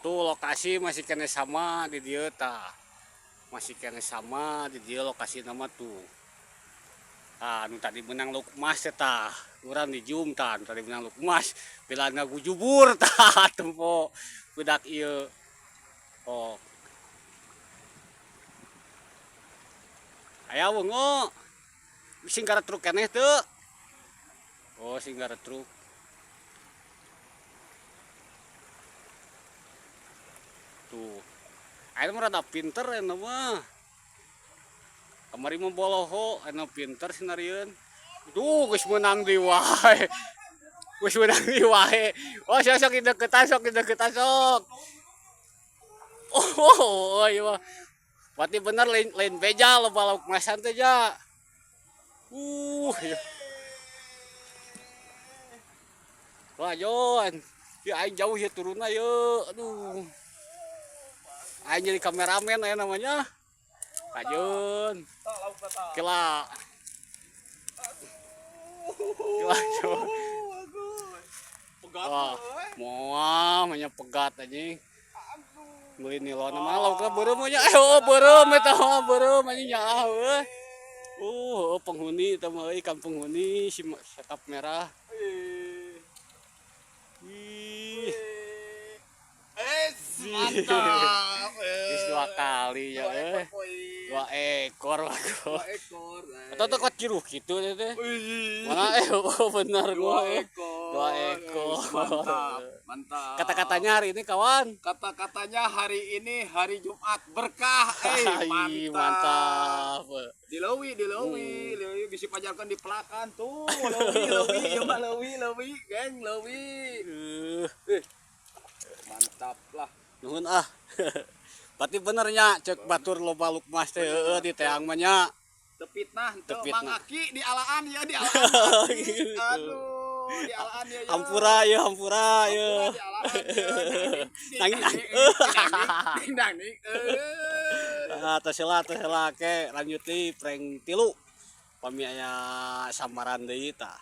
Tuh lokasi masih kene sama di dieu tah. Masih kene sama di dieu lokasi nama tuh. Ah, nu tadi menang lauk emas teh tah. Urang di zoom tah, nu tadi menang lauk emas. Bila ngagujubur tah tempo budak ieu. Oh. Aya wongo. Sing gara truk keneh teu. Oh, sing gara truk. Tuh. Ayeuna mah rada pinter ayeuna mah. Kamari mah boloho, ayeuna pinter sinarieun. Duh, geus meunang deui wae. Geus meunang deui wae. Oh, sok sok deketan, sok deketan sok. Oh, ieu mah. Berarti bener lain beja loba lauk masan teh ja. Ya. Wah, Jon. Ya aing jauh ya turunna ye. Aduh. Aing jadi kameramen aya namanya. Kak Jon. Kela. Kela, Jon. Wah, moal mah pegat anjing. Beli nilon mah laukna beureum nya. Oh, beureum eta mah beureum anjing nyaah euy. Penghuni eta mah euy, ikan penghuni si sekap merah. Ih. Mantap. Wis 2 kali ya, 2 ekor, poin. 2 ekor bagus. 2 ekor. Atau tuh kok ciruh gitu teh. Wih. Mana oh, benar 2 gua. ekor. 2 ekor. Mantap, mantap. Kata-katanya hari ini kawan. Kata-katanya hari ini hari Jumat berkah. Ai, Mantap. mantap. Dileuwi, dileuwi, leuwi bisi pajarkeun di pelakan tuh. Leuwi, leuwi, ieu mah leuwi, leuwi, geng, leuwi. Mantap lah. Nuhun ah. Berarti bener nya cek batur loba lukmas teh heueuh di teang mah nya. Teu fitnah, teu Teu fitnah. Mang Aki di alaan ya, di alaan. Aduh, di alaan ya. Hampura ya, hampura ya. Hampura di alaan ya. Nangis. Ding dang ding. Ah, tos heula, tos heula ke lanjut deui prank 3. Pami aya sambaran deui tah.